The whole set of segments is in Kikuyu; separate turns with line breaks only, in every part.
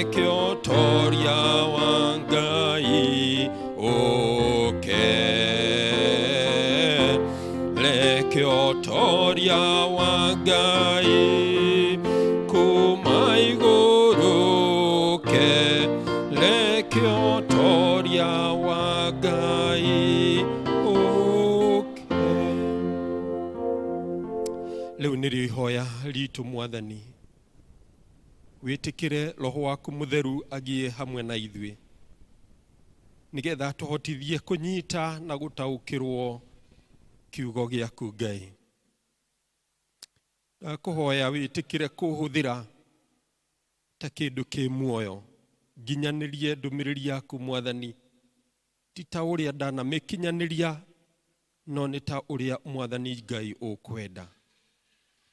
Reke ũtoria wa Ngai ũke. Reke ũtoria wa Ngai kuma igũrũ ũke. Reke ũtoria wa Ngai ũke. Rĩu nĩrĩo ihoya ritũ Mwathani. Wĩtĩkĩre Roho waku Mũtheru agiĩ hamwe na ithuĩ, nĩgetha atũhotithie kũnyita na gũtaũkĩrwo kiugo gĩaku Ngai. Ndakũhoya wĩtĩkĩre kũhũthĩra ta kĩndũ kĩ muoyo, nginyanĩrie ndũmĩrĩri yaku Mwathani, ti ta ũrĩa ndanamĩkinyanĩria, no nĩ ta ũrĩa Mwathani Ngai ũkwenda.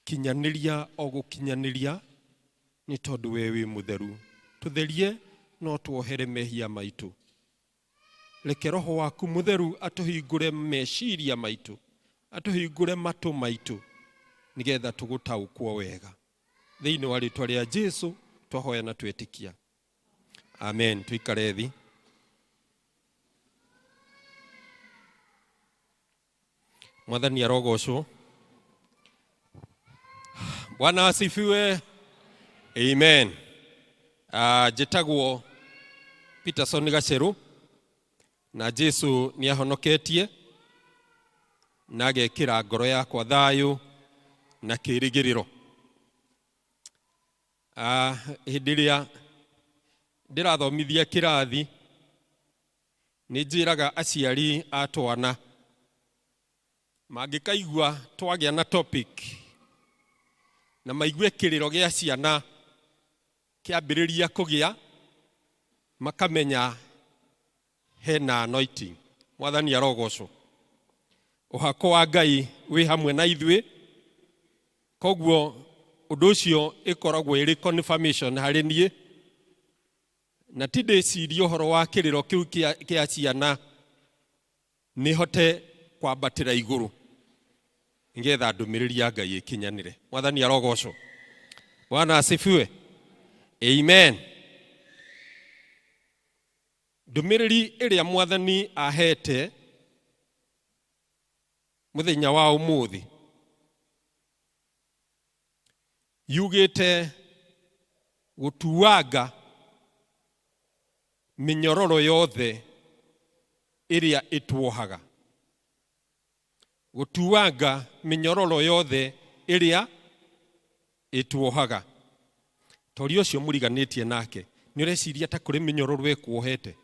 Kinyanĩria o gũkinyanĩria, nĩ tondũ we wĩ mũtheru. Tũtherie no tuohere mehia maitũ. Reke Roho waku Mũtheru atũhingũre meciria maitũ, atũhingũre matũ maitũ, nĩgetha tũgũtaũkwo wega. Thĩinĩ wa rĩtwa rĩa Jesu twahoya na twetĩkia. Amen. Tũikare thi. Mwathani arogocwo. Bwana asifiwe. Amen. Njĩtagwo Peterson Gacheru na Jesu nĩ ahonoketie na agekĩra ngoro yakwa thayũ na kĩĩrĩgĩrĩro. Hĩndĩ ĩrĩa ndĩrathomithia kĩrathi nĩ njĩraga aciari a twana mangĩkaigua twagĩa na topic na maigue kĩrĩro gĩa ciana kĩambĩrĩria kũgĩa, makamenya hena anointing. Mwathani arogocwo. Ũhako wa Ngai wĩ hamwe na ithuĩ, koguo ũndũ ũcio ĩkoragwo ĩrĩ confirmation harĩ niĩ, na ti ndĩcirie ũhoro wa kĩrĩro kĩu kĩa ciana nĩhote kwambatĩra igũrũ nĩgetha ndũmĩrĩri ya Ngai ĩkinyanĩre. Mwathani arogocwo. Bwana asifiwe. Amen. Ndũmĩrĩri ĩrĩa Mwathani ahete mũthenya wa ũmũthĩ yugĩte gũtuanga mĩnyororo yothe ĩrĩa ĩtuohaga. Gũtuanga mĩnyororo yothe ĩrĩa ĩtuohaga. Toria ũcio mũriganĩtie nake, nĩ ũreciria ta kũrĩ mĩnyororo ĩkuohete?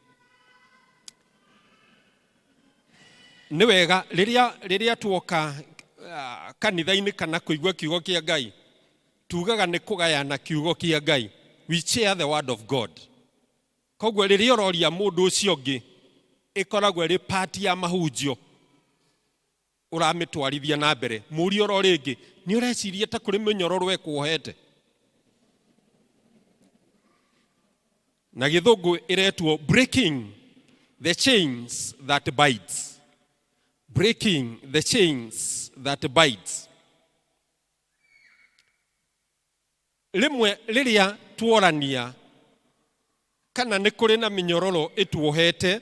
Nĩ wega rĩrĩa rĩrĩa tuoka kanitha-inĩ kana kũigua kiugo kĩa Ngai, tugaga nĩ kũgayana kiugo kĩa Ngai. We share the word of God. Koguo rĩrĩa ũroria mũndũ ũcio ũngĩ, ĩkoragwo ĩrĩ part ya mahunjio ũramĩtwarithia na mbere. Mũrie oro rĩngĩ, nĩ ũreciria ta kũrĩ mĩnyororo ĩkuohete? Na gĩthũngũ ĩretwo breaking the chains that bites. Breaking the chains that bites. Rĩmwe rĩrĩa tuorania kana nĩ kũrĩ na mĩnyororo ĩtuohete,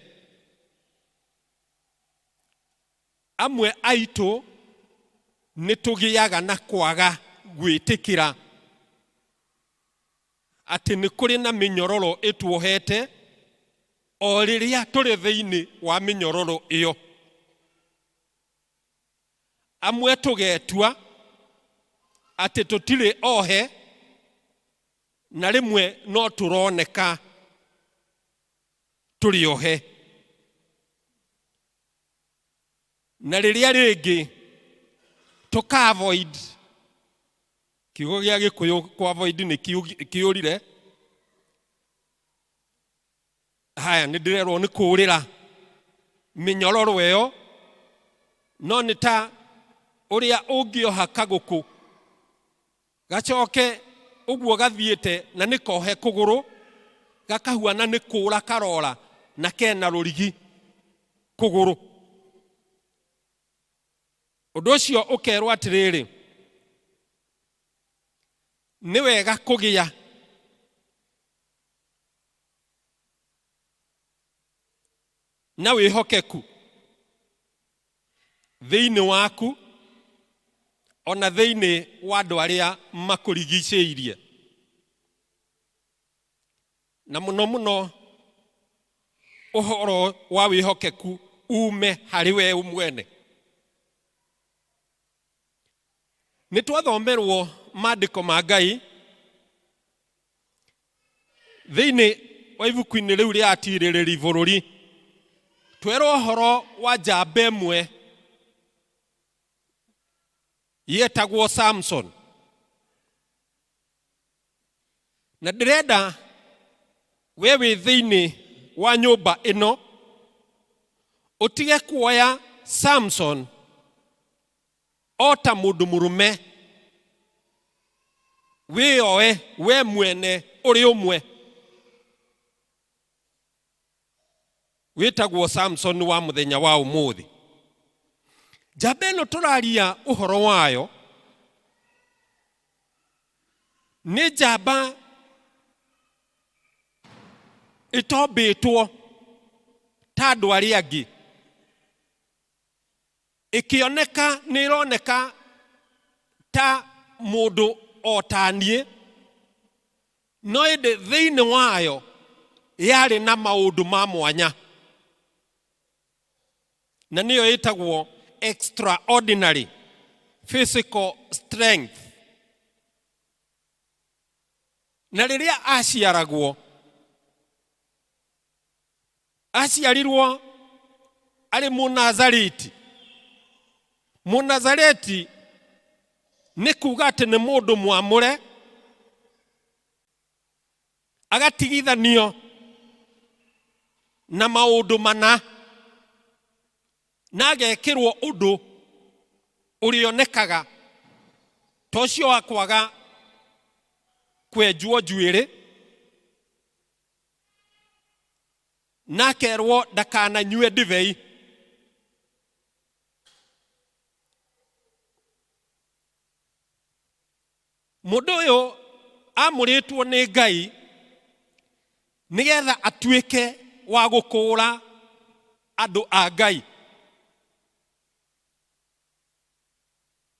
amwe aitũ nĩ tũgĩaga na kwaga gwĩtĩkĩra atĩ nĩ kũrĩ na mĩnyororo ĩtuohete o rĩrĩa tũrĩ thĩinĩ wa mĩnyororo ĩyo. Amwe tũgetua atĩ tũtirĩ ohe na rĩmwe no tũroneka tũrĩ ohe. Na rĩrĩa rĩngĩ tũka avoid, kiugo gĩa Gĩkũyũ kũ avoid nĩ kĩũrire. Haya, nĩ ndĩrerwo nĩ kũũrĩra mĩnyororo ĩyo, no nĩ ta ũrĩa ũngĩoha kagũkũ gacoke ũguo gathiĩte na nĩ kohe kũgũrũ, gakahuana nĩ kũũra karora na kena rũrigi kũgũrũ. Ũndũ ũcio ũkerwo atĩrĩrĩ, nĩ wega kũgĩa Na wĩhokeku thĩinĩ waku ona thĩinĩ wa andũ arĩa makũrigicĩirie. Na mũno mũno ũhoro wa wĩhokeku ume harĩ we mwene. Nĩ twathomerwo maandĩko ma Ngai thĩinĩ wa ibuku-inĩ rĩu rĩa atirĩrĩri bũrũri. Twerwo ũhoro wa njamba ĩmwe yetagwo Samson. Na ndĩrenda we wĩ thĩinĩ wa nyũmba ĩno ũtige kuoya Samson o ta mũndũ mũrũme, wĩyoe we mwene ũrĩ ũmwe wĩtagwo Samson wa mũthenya wa ũmũthĩ. Njamba ĩno tũraria ũhoro wayo nĩ njamba ĩtombĩtwo ta andũ arĩa angĩ, ĩkĩoneka nĩ ĩroneka ta mũndũ o ta niĩ, no ĩndĩ thĩinĩ wayo yarĩ na maũndũ ma mwanya, na nĩyo ĩtagwo extraordinary physical strength. Na rĩrĩa aciaragwo, aciarirwo arĩ Mũnazareti. Mũnazareti nĩ kuga atĩ nĩ mũndũ mwamũre, agatigithanio na maũndũ mana, na agekĩrwo ũndũ ũrĩonekaga ta ũcio wa kwaga kwenjwo njuĩrĩ, na akerwo ndakananyue ndibei. Mũndũ ũyũ amũrĩtwo nĩ Ngai nĩgetha atuĩke wa gũkũũra andũ a Ngai.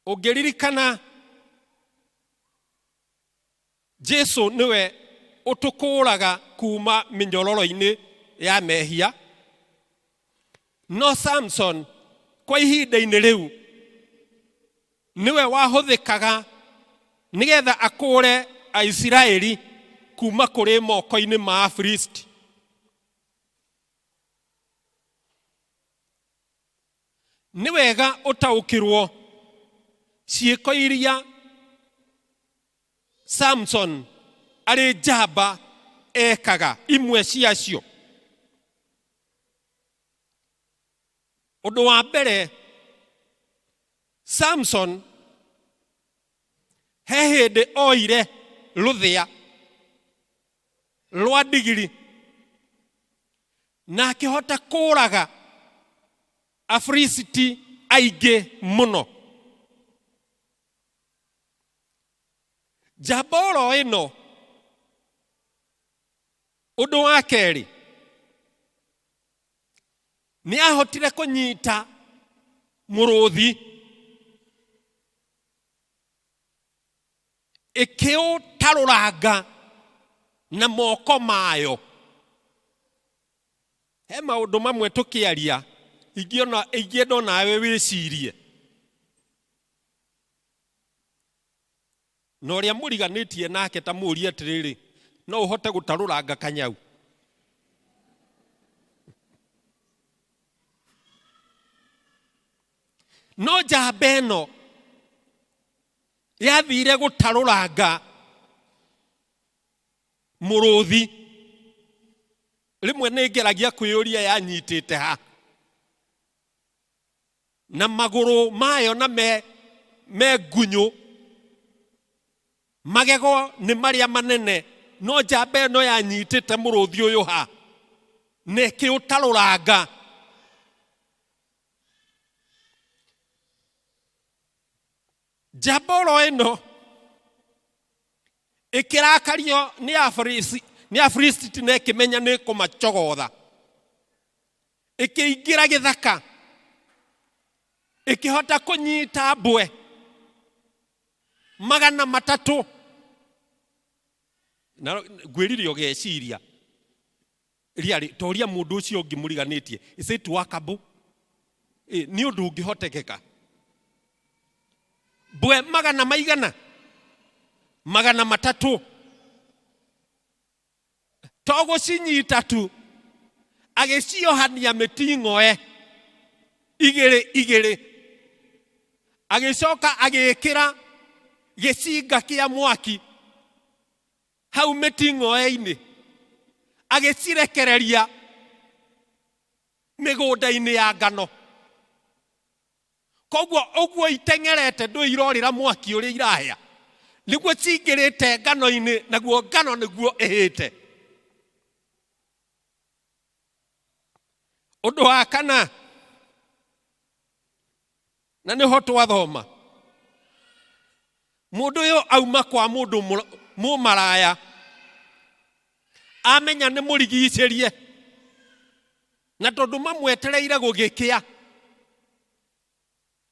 Ũngĩririkana Jesu nĩwe ũtũkũũraga kuma mĩnyororo-inĩ ya mehia, no Samson kwa ihinda-inĩ rĩu nĩwe wahũthĩkaga nĩgetha akũũre Aisiraeli kuma kũrĩ moko-inĩ ma Afilisti. Nĩ wega ũtaũkĩrwo ciĩko iria Samson arĩ njamba ekaga, imwe ciacio. Ũndũ wa mbere, Samson he hĩndĩ oire rũthĩa rwa ndigiri na akĩhota kũũraga Afilisiti aingĩ mũno. Njamba oro ĩno, ũndũ wa kerĩ, nĩ ahotire kũnyita mũrũthi ĩkĩũtarũranga na moko mayo. He maũndũ mamwe tũkĩaria ingĩona ingĩenda onawe wĩcirie. Na ũrĩa mũriganĩtie nake ta mũrie atĩrĩrĩ, no ũhote gũtarũranga kanyau? No njamba ĩno yathire gũtarũranga mũrũthi. Rĩmwe nĩ ngeragia kwĩyũria yanyitĩte ha, na magũrũ mayo na me, me ngunyũ, magego nĩ marĩa manene, no njamba ĩno yanyitĩte mũrũthi ũyũ ha na ĩkĩũtarũranga. Njamba oro ĩno ĩkĩrakario nĩ Afilisti na ĩkĩmenya nĩ kũmacogotha. Ĩkĩingĩra gĩthaka, ĩkĩhota kũnyita mbwe 300. Na ngwĩrire ũgeciria rĩarĩ toria mũndũ ũcio ũngĩ mũriganĩtie, is it workable? Nĩ ũndũ ũngĩhotekeka mbwe magana maigana 300 to gũcinyita tu, agĩciohania mĩting'oe igĩrĩ igĩrĩ, agĩcoka agĩkĩra gĩcinga kĩa mwaki hau mĩting'oe-inĩ, agĩcirekereria mĩgũnda-inĩ ya ngano. Koguo ũguo iteng'erete ndũĩ irorĩra mwaki ũrĩa irahĩa, nĩguo cingĩrĩte ngano-inĩ, naguo ngano nĩguo ĩhĩte. Ũndũ wa kana, na nĩho twathoma, mũndũ ũyũ auma kwa mũndũ mũmaraya, amenya nĩ mũrigicĩrie, na tondũ mamwetereire gũgĩkĩa,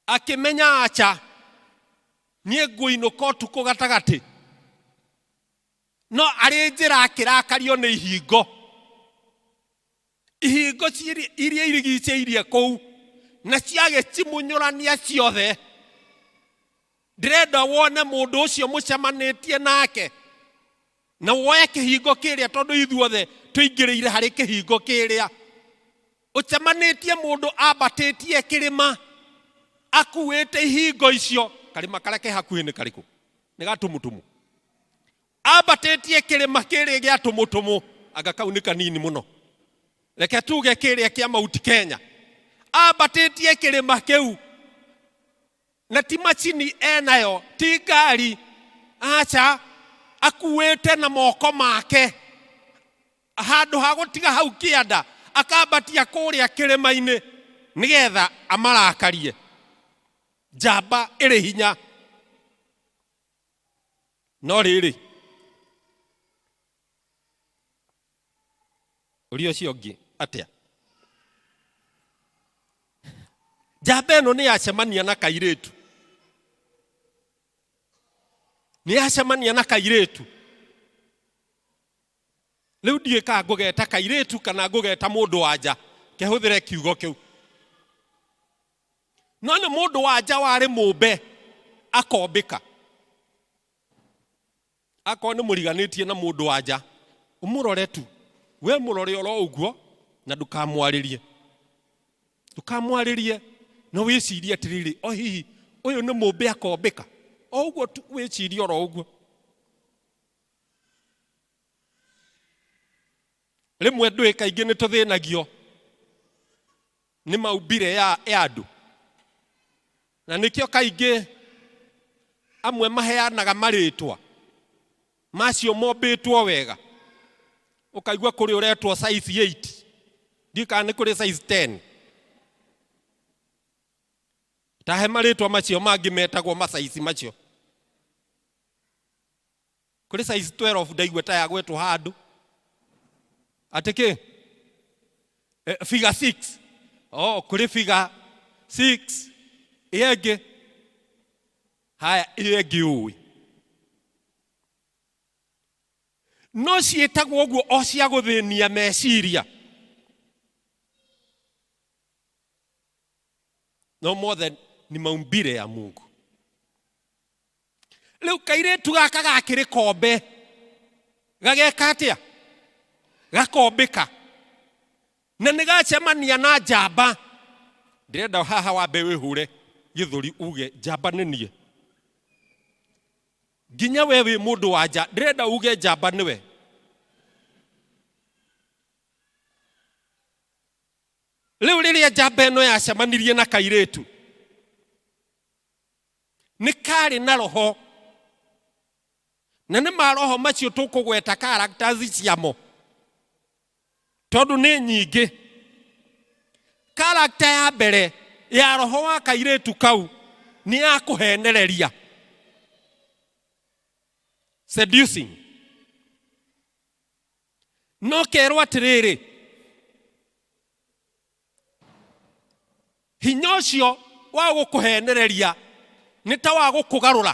akĩmenya aca, niĩ ngũinũka ũtukũ gatagatĩ. No arĩ njĩra akĩrakario nĩ ihingo, ihingo iria irigicĩirie kũu, na ciagĩcimunyũrania ciothe. Ndĩrenda wone mũndũ ũcio mũcemanĩtie nake, na woe kĩhingo kĩrĩa, tondũ ithuothe tũingĩrĩire harĩ kĩhingo kĩrĩa. Ũcemanĩtie mũndũ ambatĩtie kĩrĩma, akuĩte ihingo icio. Karĩma karĩa ke hakuhĩ nĩ karĩkũ? Nĩ gatumutumu. Ambatĩtie kĩrĩma kĩrĩa gĩa tumutumu, anga kau nĩ kanini mũno, reke tuge kĩrĩa kĩa Mount Kenya. Ambatĩtie kĩrĩma kĩu, na ti macini enayo, ti ngari, aca, akuĩte na moko make. Handũ ha gũtiga hau kĩanda, akambatia kũrĩa kĩrĩma-inĩ nĩgetha amarakarie. Njamba ĩrĩ hinya. No rĩrĩ, ũria ũcio ũngĩ atĩa? Njamba ĩno nĩ yacemania na kairĩtu, nĩ yacemania na kairĩtu. Rĩu ndiũĩ kana ngũgeta kairĩtu kana ngũgeta mũndũ wa nja, kehũthĩre kiugo kĩu, no nĩ mũndũ wa nja warĩ mũmbe akombĩka. Akorwo nĩ mũriganĩtie na mũndũ wa nja, ũmũrore tu, we mũrore oro ũguo, na ndũkamwarĩrie, ndũkamwarĩrie, no wĩcirie atĩrĩrĩ, o hihi ũyũ nĩ mũmbe akombĩka. O ũguo tu wĩcirie oro ũguo. Rĩmwe ndũĩ kaingĩ nĩ tũthĩnagio nĩ maumbire ya andũ, na nĩkĩo kaingĩ amwe maheanaga marĩtwa macio mombĩtwo wega. Ũkaigua kũrĩ ũretwo size 8, ndiũĩ kana nĩ kũrĩ size 10. Tahe marĩtwa macio mangĩ metagwo macaici macio. Kũrĩ size 12 ndaigua ta yagwetwo handũ atĩ kĩ figure 6. Oh, kũrĩ figure 6 ĩyo ĩngĩ. Haya, ĩyo ĩngĩ ũĩ no ciĩtagwo ũguo o cia gũthĩnia meciria, no mothe ni maumbile ya Mungu. Rĩu kairĩtu gaka gakĩrĩ kombe gageka atĩa? Gakombĩka, na nĩ gacemania na njamba. Ndĩrenda haha wambe wĩhũre gĩthũri uge njamba nĩ niĩ. Nginya we wĩ mũndũ wa nja, ndĩrenda uge njamba nĩwe. Rĩu rĩrĩa njamba ĩno yacemanirie na kairĩtu, nĩ karĩ na roho, na nĩ maroho macio tũkũgweta characters ciamo tondũ nĩ nyingĩ. Character ya mbere ya roho wa kairĩtu kau nĩ ya kũhenereria, seducing. No kerwo atĩrĩrĩ, Hinya ũcio wa gũkũhenereria nĩ ta wa gũkũgarũra,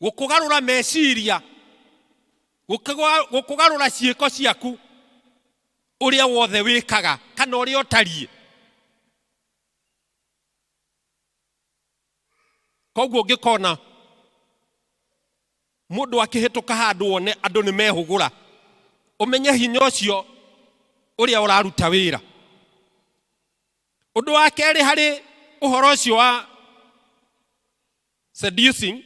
gũkũgarũra meciria, gũkũgarũra ciĩko ciaku, ũrĩa wothe wĩkaga kana ũrĩa ũtariĩ. Koguo ũngĩkona mũndũ akĩhĩtũka handũ wone andũ nĩ mehũgũra, ũmenye hinya ũcio ũrĩa ũraruta wĩra. Ũndũ wa kerĩ harĩ ũhoro ũcio wa seducing,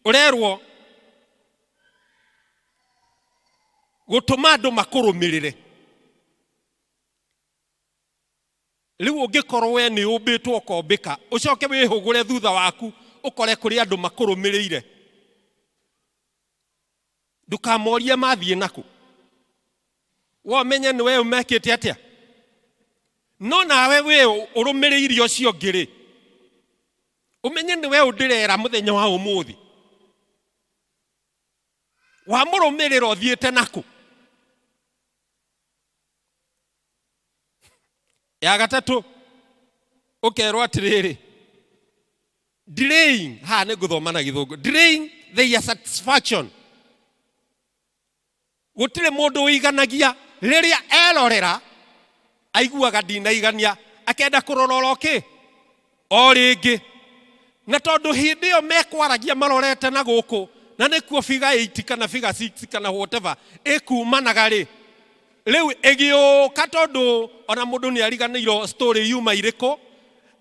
ũrerwo gũtũma andũ makũrũmĩrĩre. Rĩu ũngĩkorwo we nĩ ũmbĩtwo ũkombĩka, ũcoke wĩhũgũre thutha waku ũkore kũrĩ andũ makũrũmĩrĩire, ndũkamorie mathiĩ nakũ, we ũmenye nĩ we mekĩte atĩa. No nawe wĩ ũrũmĩrĩire ũcio ũngĩ rĩ, ũmenye nĩ we ũndĩrera mũthenya wa ũmũthĩ, wamũrũmĩrĩra ũthiĩte nakũ. Ya gatatũ ũkerwo atĩrĩrĩ, delaying, haha nĩ ngũthoma na Gĩthũngũ, delaying their satisfaction. Gũtirĩ mũndũ ũiganagia, rĩrĩa erorera aiguaga ndinaigania, akenda kũrora oro kĩ o rĩngĩ. Na tondũ hĩndĩ ĩyo mekwaragia marorete na gũkũ, na nĩkuo figure 8 kana figure 6 kana whatever ĩkumanaga rĩ, rĩu ĩgĩũka, tondũ ona mũndũ nĩ ariganĩirwo story yuma irĩkũ,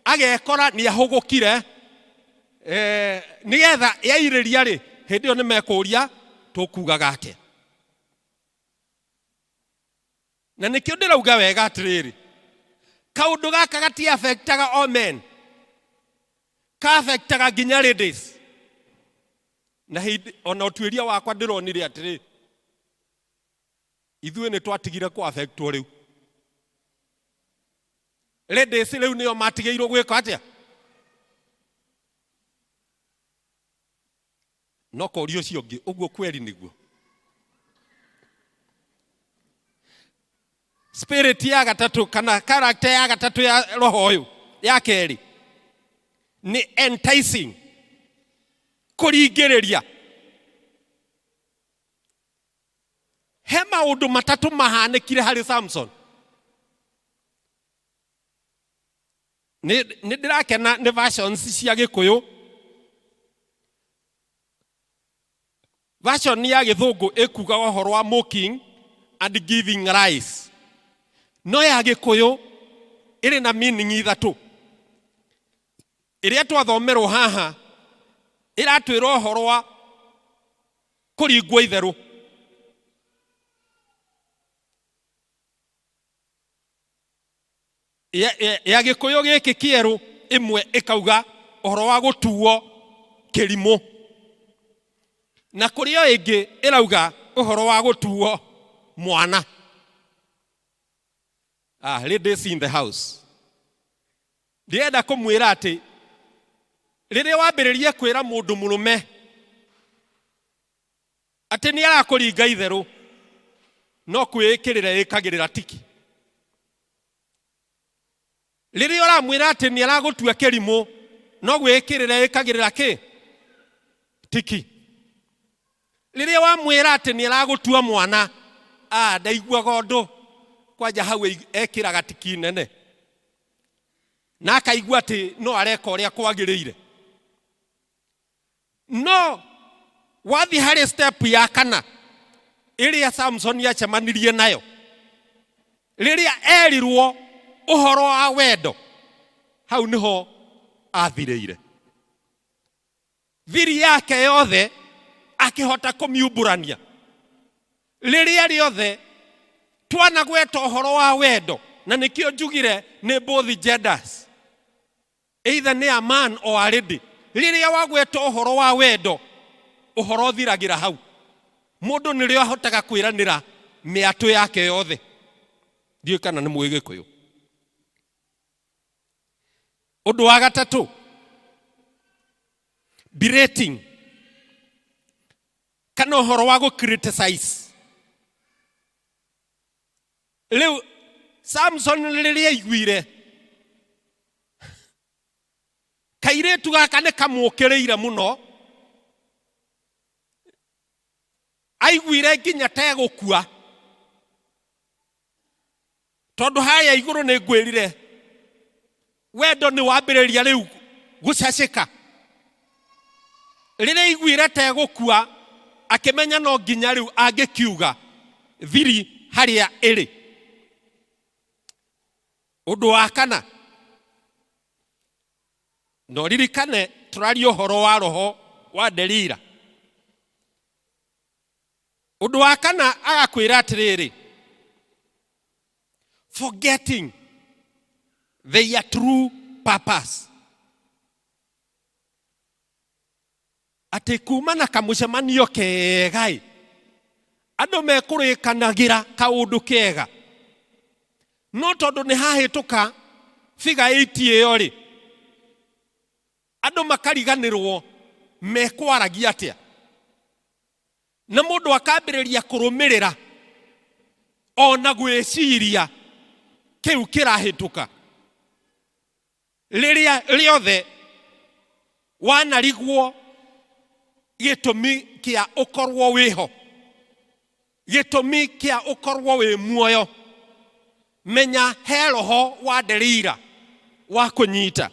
agekora nĩ ahũgũkire, nĩgetha yairĩria rĩ, hĩndĩ ĩyo nĩ mekũria tũkugaga atĩa. Na nĩkĩo ndĩrauga wega atĩrĩrĩ, kaũndũ gaka gati affectaga o men, ka affectaga nginya ladies. Na hĩndĩ ona ũtuĩria wakwa ndĩronire atĩrĩ, ithuĩ nĩ twatigire kũ affectwo rĩu. Ladies rĩu nĩo matigĩirwo gwĩka atĩa? No koria ũcio ũngĩ ũguo kweri nĩguo spirit ya gatatũ kana character ya gatatũ ya roho ũyũ ya kerĩ nĩ enticing, kũringĩrĩria. He maũndũ matatũ mahanĩkire harĩ Samson. Nĩ ndĩrakena nĩ versions cia Gĩkũyũ. Version ya Gĩthũngũ ĩkugaga ũhoro wa mocking and giving lies, no ya Gĩkũyũ ĩrĩ na meaning ithatũ. Ĩrĩa twathomerwo haha ĩratwĩra ũhoro wa kũringwo itherũ. Ya Gĩkũyũ gĩkĩ kĩerũ ĩmwe ĩkauga ũhoro wa gũtuo kĩrimũ, na kũrĩ o ĩngĩ ĩrauga ũhoro wa gũtuo mwana. Ah, ladies in the house, ndĩrenda kũmwĩra atĩ rĩrĩa wambĩrĩria kwĩra mũndũ mũrũme atĩ nĩ arakũringa itherũ, no kwĩĩkĩrĩra ĩkagĩrĩra tiki. Rĩrĩa ũramwĩra atĩ nĩ aragũtua kĩrimũ, no gwĩĩkĩrĩra ĩkagĩrĩra kĩ tiki. Rĩrĩa wamwĩra atĩ nĩ aragũtua mwana, ah, ndaiguaga ũndũ kwanja hau ekĩraga tiki nene na akaigua atĩ no areka ũrĩa kwagĩrĩire. No wathiĩ harĩ step ya kana ĩrĩa Samson acemanirie nayo rĩrĩa erirwo ũhoro wa wendo, hau nĩho athirĩire thiri yake yothe, akĩhota kũmiumbũrania. Rĩrĩa rĩothe twanagweta ũhoro wa wendo, na nĩkĩo njugire nĩ both genders, either nĩ a man or a lady, rĩrĩa wagweta ũhoro wa wendo, ũhoro ũthiragĩra hau. Mũndũ nĩrĩo ahotaga kwĩranĩra mĩatũ yake yothe. Ndiũĩ kana nĩ mũĩ Gĩkũyũ. Ũndũ wa gatatũ, berating, kana ũhoro wa gũ criticize. Rĩu Samson rĩrĩa aiguire Kairĩtu gaka nĩ kamũkĩrĩire mũno, aiguire nginya tegũkua, tondũ harĩa igũrũ nĩ ngwĩrire wendo nĩ wambĩrĩria rĩu gũcacĩka. Rĩrĩa aiguire tegũkua, akĩmenya no nginya rĩu angĩkiuga thiri harĩa ĩrĩ. Ũndũ wa kana, na ũririkane tũraria ũhoro wa roho wa Delila. Ũndũ wa kana agakwĩra atĩrĩrĩ, forgetting their true purpose, atĩ kuma na kamũcemanio kega-ĩ, andũ mekũrĩkanagĩra kaũndũ kega, no tondũ nĩ hahĩtũka figa 8 ĩyo rĩ, andũ makariganĩrwo mekwaragia atĩa, na mũndũ akambĩrĩria kũrũmĩrĩra ona gwĩciria kĩu kĩrahĩtũka. Rĩrĩa rĩothe wanarigwo gĩtũmi kĩa ũkorwo wĩho, gĩtũmi kĩa ũkorwo wĩ muoyo, menya he roho wa Delila wa kũnyita.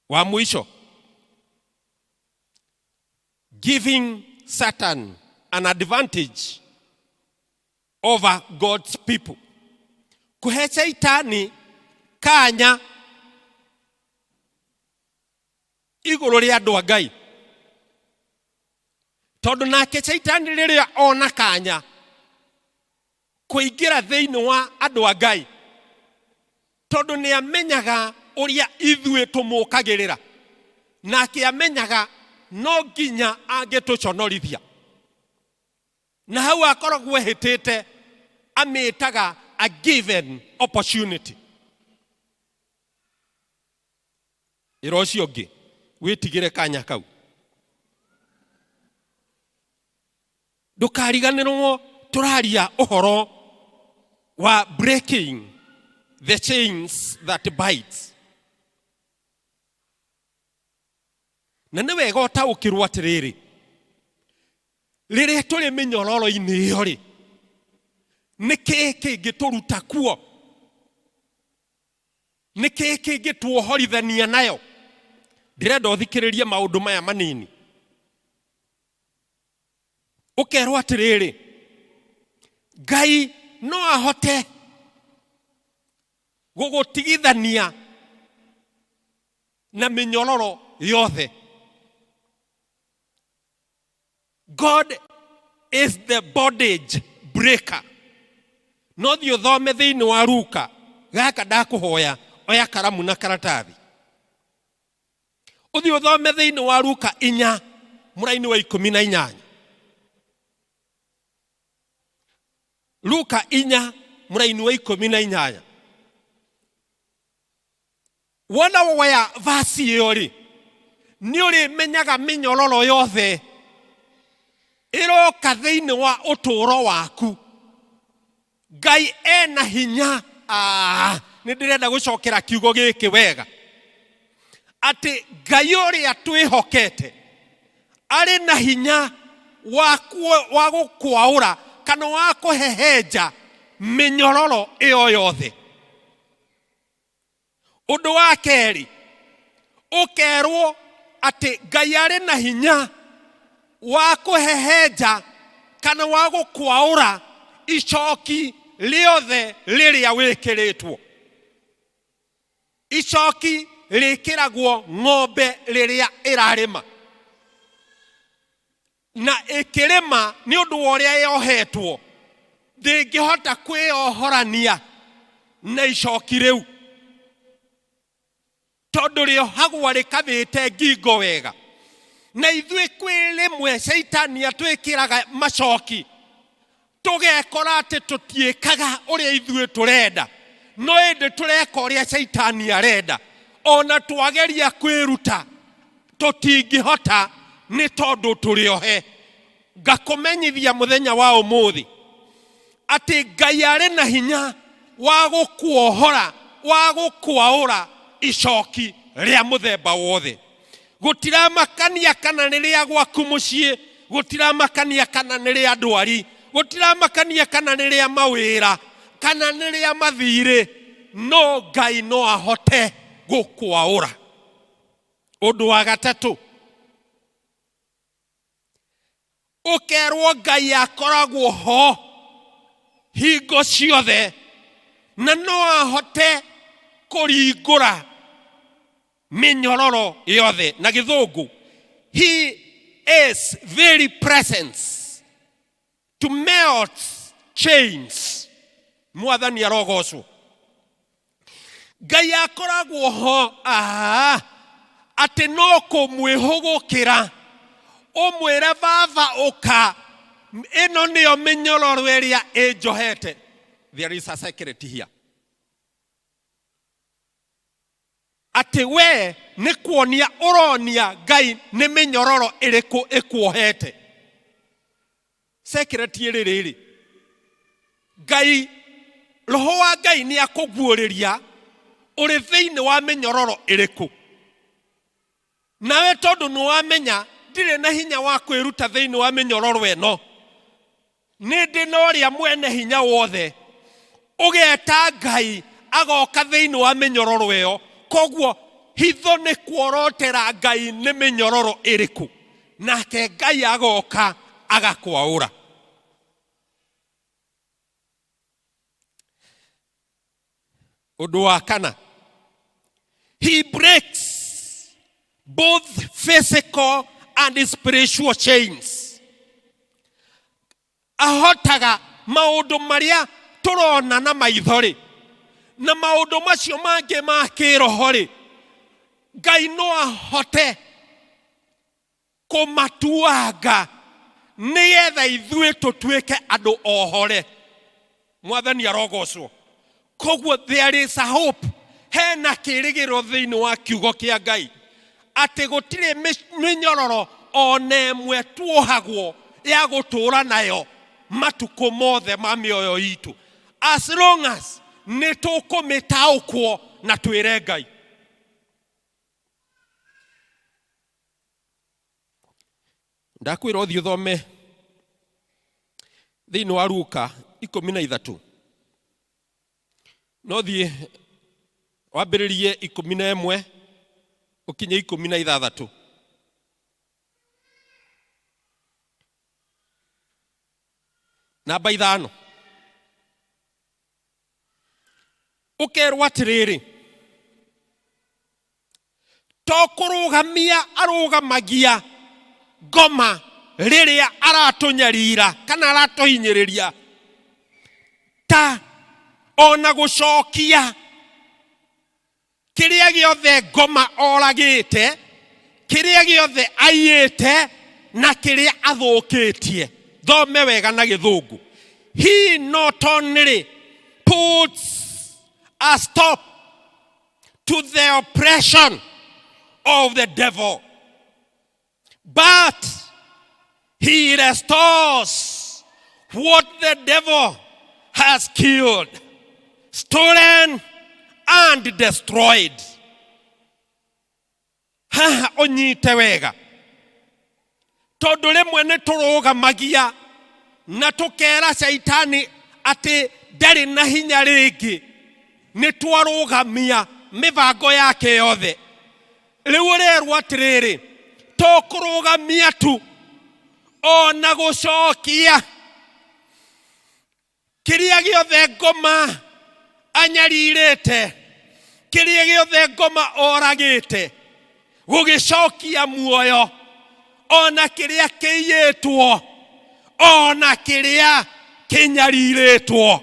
Wa mũico, giving Satan an advantage over God's people, kũhe Shaitani kanya igũrũ rĩa andũ a Ngai, tondũ nake Shaitani rĩrĩa ona kanya kũingĩra thĩinĩ wa andũ a Ngai, tondũ nĩ amenyaga ũrĩa ithuĩ tũmũkagĩrĩra, nake amenyaga no nginya angĩtũconorithia, na hau akoragwo ehĩtĩte, amĩtaga a given opportunity. Ĩra ũcio ũngĩ wĩtigĩre kanya kau. Ndũkariganĩrwo tũraria ũhoro wa breaking the chains that bites, na nĩ wega ũtaũkĩrwo atĩrĩrĩ, rĩrĩa tũrĩ mĩnyororo-inĩ ĩyo rĩ, nĩ kĩĩ kĩngĩtũruta kuo? Nĩ kĩĩ kĩngĩtuohorithania nayo? Ndĩrenda ũthikĩrĩrie maũndũ maya manini. Ũkerwo atĩrĩrĩ, Ngai no ahote gũgũtigithania na mĩnyororo yothe. God is the bondage breaker. No thiĩ ũthome thĩinĩ wa Luka gaka, ndakũhoya oya karamu na karatathi, ũthiĩ ũthome thĩinĩ wa Luka 4 mũraini wa 18. Luka 4 mũraini wa 18. Wona woya vasi ĩyo rĩ, nĩ ũrĩmenyaga mĩnyororo yothe ĩroka thĩinĩ wa ũtũũro waku, Ngai ena hinya. Ah, nĩ ndĩrenda gũcokera kiugo gĩkĩ wega, atĩ Ngai ũrĩa twĩhokete arĩ na hinya wa gũkwaũra kana wa kũhehenja mĩnyororo ĩyo yothe. Ũndũ wa kerĩ, ũkerwo atĩ Ngai arĩ na hinya wa kũhehenja kana wa gũkwaũra icoki rĩothe rĩrĩa wĩkĩrĩtwo. Icoki rĩkĩragwo ng'ombe rĩrĩa ĩrarĩma, na ĩkĩrĩma nĩ ũndũ wa ũrĩa yohetwo ndĩngĩhota kwĩyohorania na icoki rĩu, tondũ rĩohagwo rĩkabĩte ngingo wega. Na ithuĩ kwĩ rĩmwe Caitani atwĩkĩraga macoki, tũgekora atĩ tũtiĩkaga ũrĩa ithuĩ tũrenda, no ĩndĩ tũreka ũrĩa Caitani arenda. Ona twageria kwĩruta tũtingĩhota, nĩ tondũ tũrĩ ohe. Ngakũmenyithia mũthenya wa ũmũthĩ atĩ Ngai arĩ na hinya wa gũkuohora wa gũkwaũra icoki rĩa mũthemba wothe. Gũtiramakania kana nĩ rĩa gwaku mũciĩ, gũtiramakania kana nĩ rĩa ndwari, gũtiramakania kana nĩ rĩa mawĩra, kana nĩ rĩa mathirĩ, no Ngai no ahote gũkwaũra. Ũndũ wa gatatũ, ũkerwo Ngai akoragwo ho hingo ciothe na no ahote kũringũra mĩnyororo yothe. Na gĩthũngũ, he is very presence to melt chains. Mwathani arogocwo. Ngai akoragwo ho aha, atĩ no kũmwĩhũgũkĩra ũmwĩre baba ũka, ĩno nĩyo mĩnyororo ĩrĩa ĩnjohete. There is a secret here. Atĩ we nĩ kuonia ũronia Ngai nĩ mĩnyororo ĩrĩkũ ĩkuohete. Secret ĩrĩ rĩrĩ, Ngai, roho wa Ngai nĩ akũguũrĩria ũrĩ thĩinĩ wa mĩnyororo ĩrĩkũ. Nawe tondũ nĩ wamenya ndirĩ na hinya wa kwĩruta thĩinĩ wa mĩnyororo ĩno, nĩ ndĩ na ũrĩa mwene hinya wothe, ũgeta Ngai agoka thĩinĩ wa mĩnyororo ĩyo. Koguo hitho nĩ kuorotera Ngai nĩ mĩnyororo ĩrĩkũ, nake Ngai agoka agakwaũra. Ũndũ wa kana, he breaks both physical and spiritual chains. Ahotaga maũndũ marĩa tũrona na maitho-rĩ, na maũndũ macio mangĩ ma kĩroho-rĩ, Ngai no ahote kũmatuanga nĩgetha ithuĩ tũtuĩke andũ ohore. Mwathani arogocwo. Koguo there is a hope, hena kĩrĩgĩrĩro thĩinĩ wa kiugo kĩa Ngai atĩ gũtirĩ mĩnyororo ona ĩmwe tuohagwo ya gũtũũra nayo matukũ mothe ma mĩoyo itũ, as long as nĩ tũkũmĩtaũkwo na twĩre Ngai. Ndakwĩra ũthiĩ ũthome thĩinĩ wa Luka 13, no thiĩ wambĩrĩrie 11 ũkinye 16. Namba 5 ũkerwo atĩrĩrĩ, to kũrũgamia arũgamagia ngoma rĩrĩa aratũnyarira kana aratũhinyĩrĩria, ta ona gũcokia kĩrĩa gĩothe ngoma oragĩte, kĩrĩa gĩothe aiyĩte na kĩrĩa athũkĩtie. Thome wega na gĩthũngũ. He not only puts a stop to the oppression of the devil, but he restores what the devil has killed, stolen and destroyed. Haha ũnyite wega, tondũ rĩmwe nĩ tũrũgamagia na tũkera Shaitani atĩ ndarĩ na hinya rĩngĩ, nĩ twarũgamia mĩbango yake yothe. Rĩu ũrerwo atĩrĩrĩ, to kũrũgamia tu, ona gũcokia kĩrĩa gĩothe ngoma anyarirĩte, kĩrĩa gĩothe ngoma oragĩte, gũgĩcokia muoyo, ona kĩrĩa kĩiyĩtwo, ona kĩrĩa kĩnyarirĩtwo.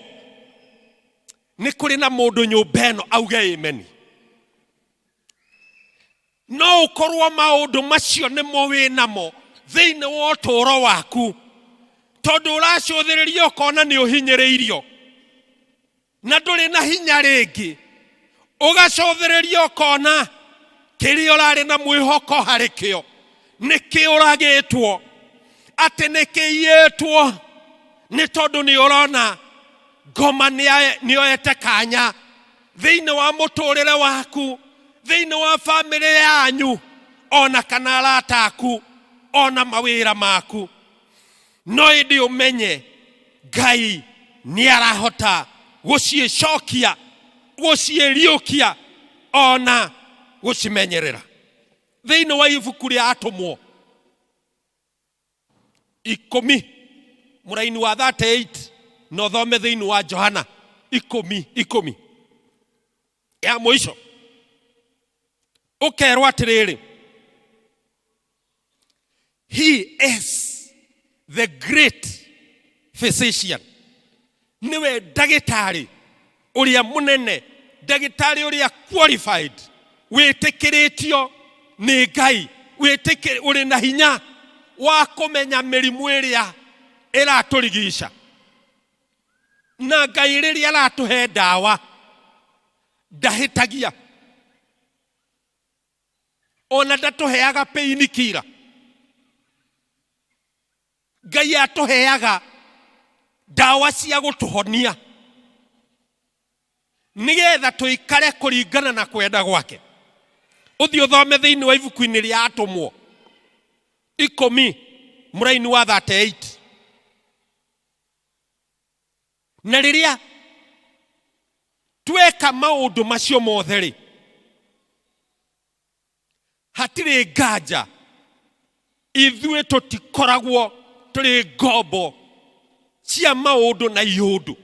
Nĩ kũrĩ na mũndũ nyũmba ĩno auge amen. No ũkorwo maũndũ macio nĩmo wĩ namo thĩinĩ wa ũtũũro waku, tondũ ũracũthĩrĩria ũkona nĩ ũhinyĩrĩirio na ndũrĩ na hinya rĩngĩ, ũgacũthĩrĩria ũkona kĩrĩa ũrarĩ na mwĩhoko harĩ kĩo nĩ kĩũragĩtwo, atĩ nĩ kĩiyĩtwo, nĩ tondũ nĩ ũrona ngoma nĩoete kanya. Thĩinĩ wa mũtũrĩre waku, thĩinĩ wa bamĩrĩ yanyu, ona kana arata aku, ona mawĩra maku. No ĩndĩ ũmenye Ngai nĩ arahota gũciĩcokia, gũciĩriũkia, ona gũcimenyerera. Thĩinĩ wa ibuku rĩa Atũmwo 10 mũraini wa 38, na ũthome thĩinĩ wa Johana 10 10 ya mũico, ũkerwo atĩrĩrĩ, he is the great physician, nĩwe ndagĩtarĩ ũrĩa mũnene, ndagĩtarĩ ũrĩa qualified, wĩtĩkĩrĩtio nĩ Ngai, ũrĩ na hinya wa kũmenya mĩrimũ ĩrĩa ĩratũrigica. Na Ngai rĩrĩa aratũhe ndawa ndahĩtagia, ona ndatũheaga pain killer. Ngai atũheaga ndawa cia gũtũhonia nĩgetha tũikare kũringana na kwenda gwake. Ũthiĩ ũthome thĩinĩ wa ibuku-inĩ rĩa Atũmwo 10 mũraini wa 38. Na rĩrĩa tweka maũndũ macio mothe rĩ, hatirĩ nganja ithuĩ tũtikoragwo tũrĩ ngombo cia maũndũ na iũndũ.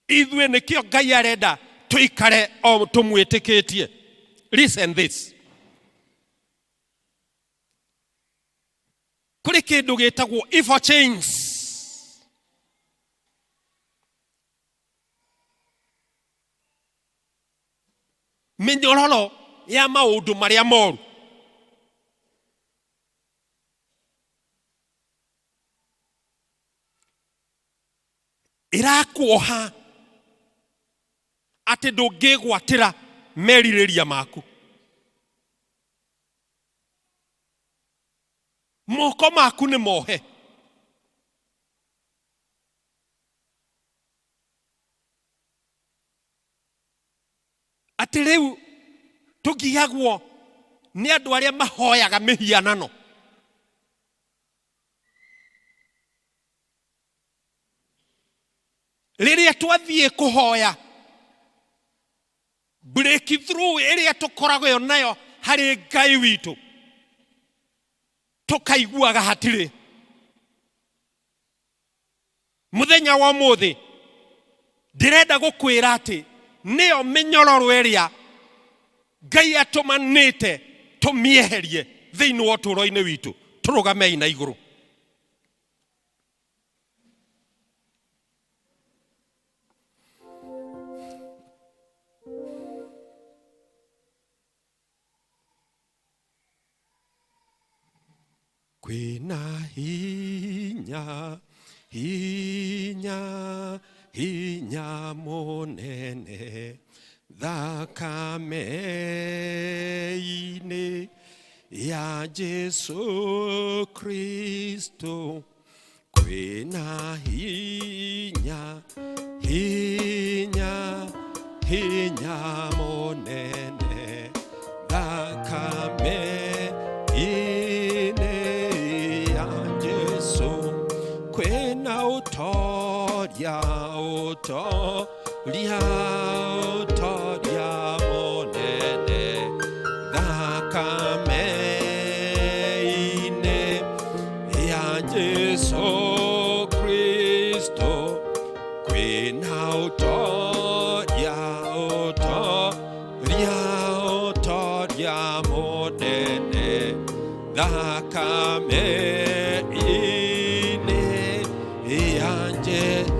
Ithuĩ nĩkĩo Ngai arenda tũikare o tũmwĩtĩkĩtie. Listen this, kũrĩ kĩndũ gĩtagwo evil chains. Mĩnyororo ya maũndũ marĩa moru. Ĩrakuoha atĩ ndũngĩgwatĩra merirĩria maku. Moko maku nĩ mohe. Atĩ rĩu tũgiagwo nĩ andũ arĩa mahoyaga mĩhianano. Rĩrĩa twathiĩ kũhoya, breakthrough ĩrĩa tũkoragwo nayo harĩ Ngai witũ, tũkaiguaga hatirĩ. Mũthenya wa ũmũthĩ ndĩrenda gũkwĩra atĩ nĩyo mĩnyororo ĩrĩa Ngai atũmanĩte tũmĩeherie thĩinĩ wa ũtũũro-inĩ witũ. Tũrũgamei na igũrũ. Kwĩna hinya, hinya, hinya mũnene thakame-inĩ ya Jesu Kristo. Kwĩna hinya, hinya, hinya mũnene thakame-inĩ ya Jesu. Kwĩna ũtoria, ũtoria, ũtoria mũnene thakame-inĩ ya Jesu Kristo. Kwĩna ũtoria, ũtoria, ũtoria mũnene thakame-inĩ ya Jesu.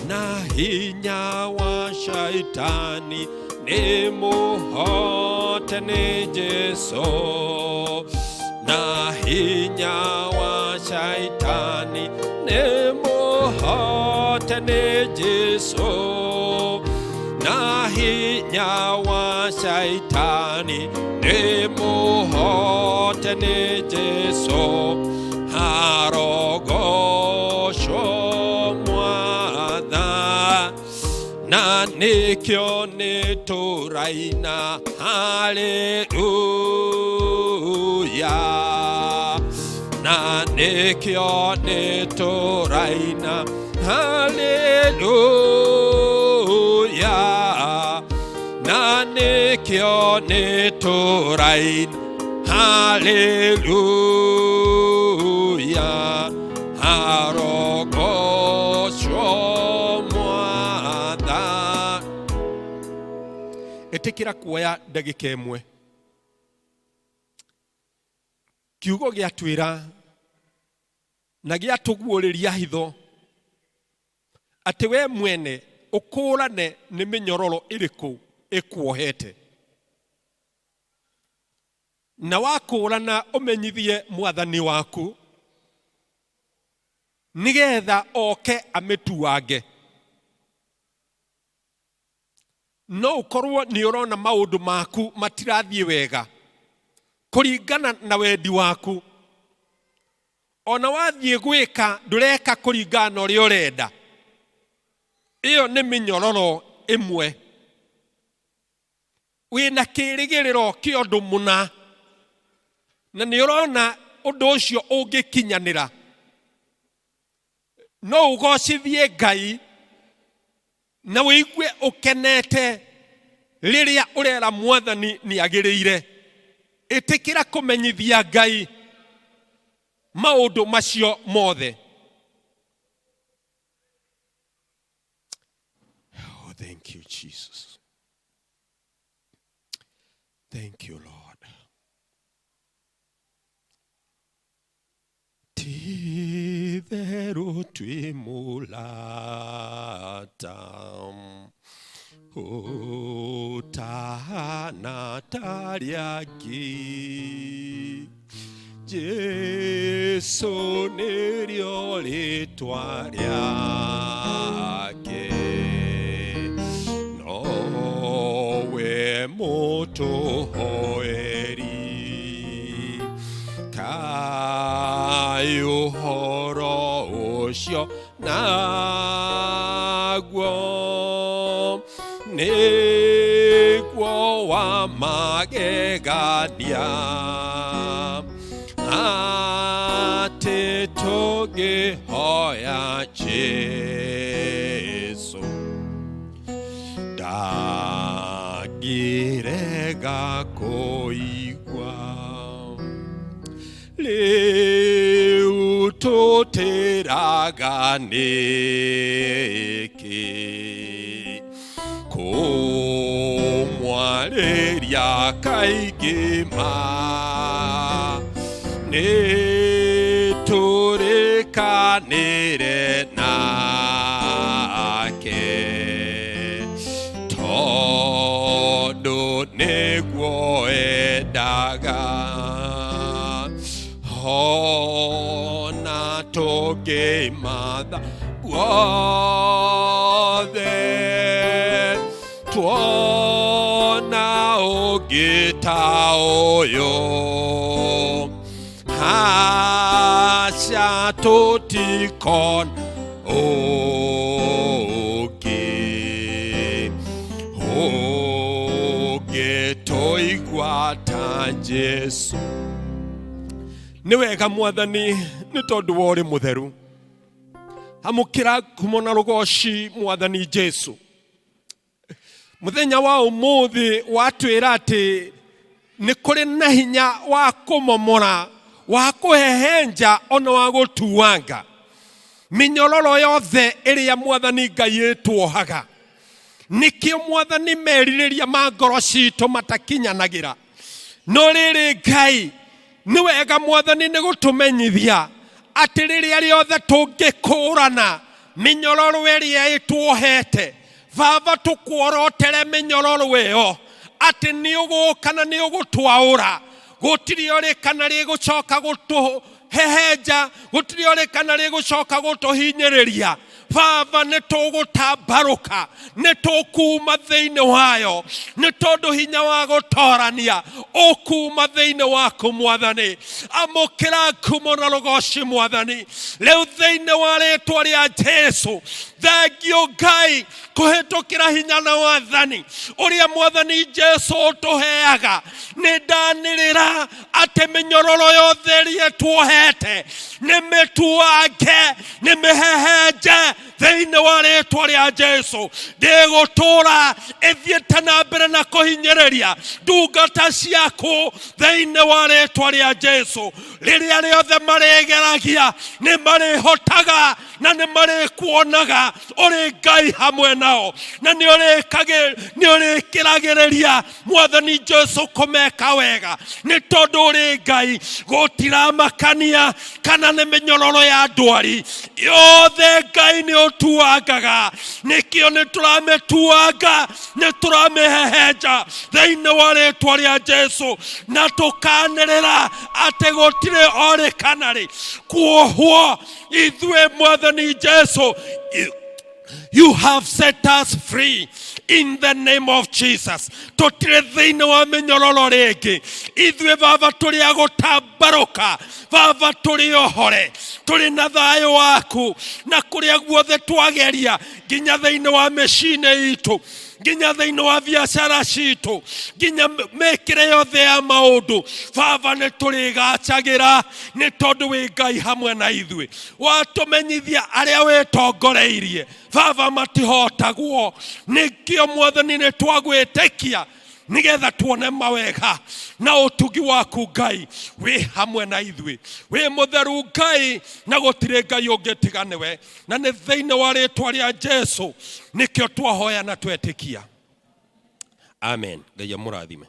Na hinya wa shaitani nĩ mũhote nĩ Jesu. Na hinya wa shaitani nĩ mũhote nĩ Jesu. Na hinya wa shaitani nĩ mũhote nĩ Jesu. Harogocwo Mwathani, na Nĩkĩo nĩ tũraina haleluya, na nĩkĩo nĩ tũraina haleluya, na nĩkĩo nĩ tũraina haleluya, arogocwo mwathani. Ĩtĩkĩra kuoya ndagĩka ĩmwe. Kiugo gĩatwĩra na gĩatũguũrĩria hitho atĩ we mwene ũkũũrane nĩ mĩnyororo ĩrĩkũ ĩkuohete, na wakũũrana ũmenyithie mwathani waku nĩgetha oke amĩtuange. No ũkorwo nĩ ũrona maũndũ maku matirathiĩ wega kũringana na wendi waku, ona wathiĩ gwĩka ndũreka kũringana na ũrĩa ũrenda. Ĩyo nĩ mĩnyororo ĩmwe. Wĩna kĩrĩgĩrĩro kĩa ũndũ mũna na nĩ ũrona ũndũ ũcio ũngĩkinyanĩra, no ũgocithie Ngai na wĩigue ũkenete rĩrĩa ũrera mwathani nĩ agĩrĩire. Ĩtĩkĩra kũmenyithia Ngai maũndũ macio mothe. Oh, thank you, Jesus. Thank you, Lord. Ti-itherũ twĩ mũrata ũtahana ta arĩa angĩ. Jesu nĩrĩo rĩtwa rĩake, nowe mũtũhoeri. Kaĩ ũhoro ũcio naguo nĩguo wa magegania, atĩ tũngĩhoya Jesu ndangĩrega kũigua. Rĩu tũtĩraga nĩkĩ kũmwarĩria kaingĩ ma, nĩ tũrĩkanĩre nake tondũ nĩguo endaga. Ona tũngĩmatha guothe tuona ũngĩ ta ũyũ, aca tũtikona ũngĩ ũngĩtũigua ta Jesu. Nĩ wega mwathani, nĩ tondũ wa ũrĩ mũtheru. Amũkĩra ngumo na rũgoci mwathani Jesu. Mũthenya wa ũmũthĩ watwĩra atĩ nĩ kũrĩ na hinya wa kũmomora, wa kũhehenja, ona wa gũtuanga mĩnyororo yothe ĩrĩa mwathani Ngai ĩtuohaga. Nĩkĩo mwathani merirĩria ma ngoro citũ matakinyanagĩra. No rĩrĩ Ngai, nĩ wega mwathani nĩ gũtũmenyithia atĩ rĩrĩa rĩothe tũngĩkũrana mĩnyororo ĩrĩa ĩtuohete, Baba, tũkuorotere mĩnyororo ĩyo atĩ nĩ ũgũka na nĩ ũgũtwaũra. Gũtirĩ ũrĩ kana rĩgũcoka gũtũhehenja, gũtirĩ ũrĩ kana rĩgũcoka gũtũhinyĩrĩria. Baba, nĩ tũgũtambarũka, nĩ tũkuma thĩinĩ wayo, nĩ tondũ hinya wa gũtorania ũkuma thĩinĩ waku Mwathani. Amũkĩra ngumo na rũgoci Mwathani rĩu thĩinĩ wa rĩtwa rĩa Jesu. Thengio Ngai kũhĩtũkĩra hinya na wathani ũrĩa Mwathani Jesu ũtũheaga. Nĩ ndanĩrĩra atĩ mĩnyororo yothe ĩrĩa tuohete nĩ mĩtuange, nĩ mĩhehenje thĩinĩ wa rĩtwa rĩa Jesu. Ndĩgũtũra ĩthiĩte na mbere na kũhinyĩrĩria ndungata ciaku thĩinĩ wa rĩtwa rĩa Jesu. Rĩrĩa rĩothe marĩgeragia nĩ marĩhotaga na nĩ marĩkuonaga ũrĩ Ngai hamwe nao, na nĩ ũrĩkĩragĩrĩria Mwathani Jesu kũmeka wega, nĩ tondũ ũrĩ Ngai. Gũtiramakania kana nĩ mĩnyororo ya ndwari yothe, Ngai nĩ ũtuangaga. Nĩkĩo nĩ tũramĩtuanga, nĩ tũramĩhehenja thĩinĩ wa rĩtwa rĩa Jesu, na tũkanĩrĩra atĩ gũtirĩ orĩ kana rĩ kuohwo ithuĩ. Mwathani Jesu, you have set us free in the name of Jesus. Tũtirĩ thĩinĩ wa mĩnyororo rĩngĩ ithuĩ Baba, tũrĩ a gũtambarũka Baba, tũrĩ ohore, tũrĩ na thayũ waku, na kũrĩa guothe twageria, nginya thĩinĩ wa mĩciĩ-inĩ itũ, nginya thĩinĩ wa biacara citũ, nginya mĩkĩre yothe ya maũndũ, Baba, nĩ tũrĩgacagĩra, nĩ tondũ wĩ Ngai hamwe na ithuĩ. Watũmenyithia arĩa wĩtongoreirie, Baba, matihotagwo. Nĩkĩo Mwathani nĩ twagwĩtĩkia, nigetha tuone mawega na ũtugi waku. Ngai wĩ hamwe na ithuĩ, wĩ mũtheru Ngai, na gũtirĩ Ngai ũngĩ tiga nĩwe, na nĩ thĩinĩ wa rĩtwa rĩa Jesu nĩkĩo twahoya na twetĩkia, amen. Ngai amũrathime.